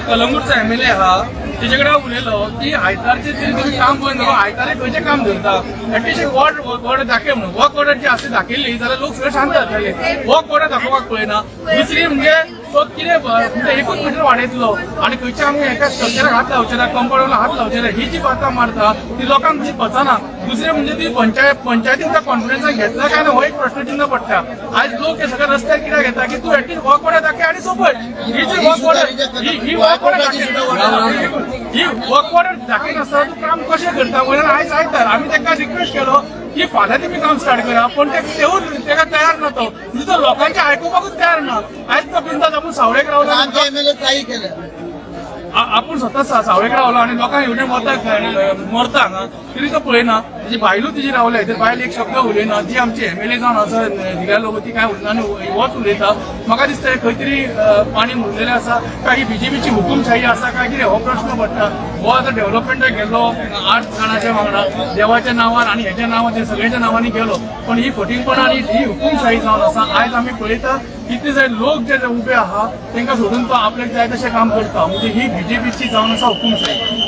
कलंगूटचा MLA आहा, तेजे कडेन हांव उलयलो की आयतारचे तरी तुमी काम पळय न्हू, आयतारे खंयचें काम धरता? एटलिस्ट एक वॉर्ड ऑर्डर दाखय म्हणून. वर्क ऑर्डर जी आसा ती दाखयल्ली जाल्यार लोक सगळे शांत जातले. वर्क ऑर्डर दाखोवपाक पळयना. दुसरी म्हणजे तो कितें म्हणजे एकूच मिटर वाडयतलो आनी खंयच्या आमी एका स्ट्रक्चराक हात लावचे ना, कंपाउंडाक हात लावचे ना, ही जी बातां मारता ती लोकांक तशी पचना. दुसरें म्हणजे ती पंचायतीन त्या कॉन्फिडन्सान घेतला काय ना, हो एक प्रश्नचिन्ह पडटा. आयज लोक हे सगळे रस्त्यार कित्याक येता की तूं एटलीस्ट वर्क ऑर्डर दाखय आनी सोंपय. ही जी वर्क ऑर्डर ही ही वर्क ऑर्डर दाखय, ही वर्क ऑर्डर दाखयनासतना तूं काम कशें करता? वयल्यान आयज आयतार. आमी ताका रिक्वेस्ट केलो की फाल्यां तुमी काम स्टार्ट करा, पण ते तेवूच ताका तयार ना. तो म्हणजे तो लोकांचे आयकुपाकूच तयार ना. आयज तो बिंदास आपूण सावळेक रावला. आमच्या एमएलए काही केलं. आपूण स्वता सावळेक रावलो आनी लोकांक एवढे मरता मरता हांगा तरी तो पळयना. तेजी बायलूय तिजी रावले, ते बायल एक शब्द उलयना. जी आमची एमएलए जावन आसा दिल्या लोक, ती काय उलयना आनी होच उलयता. म्हाका दिसता खंय तरी पाणी मुरलेलें आसा काय ही बीजेपीची हुकुमशाही आसा काय कितें, हो प्रश्न पडटा. हो आतां डेव्हलपमेंटाक गेलो 8 जाणाच्या वांगडा, देवाच्या नांवान आनी हेच्या नांवान, ते सगळ्यांच्या नांवांनी गेलो, पण ही फटींगपणां आनी ही हुकुमशाही जावन आसा. आयज आमी पळयता, कितले जाय लोक जे उबे आहा, तांकां सोडून तो आपल्याक जाय तशें काम करता. म्हणजे ही बीजेपीची जावन आसा हुकुमशाही.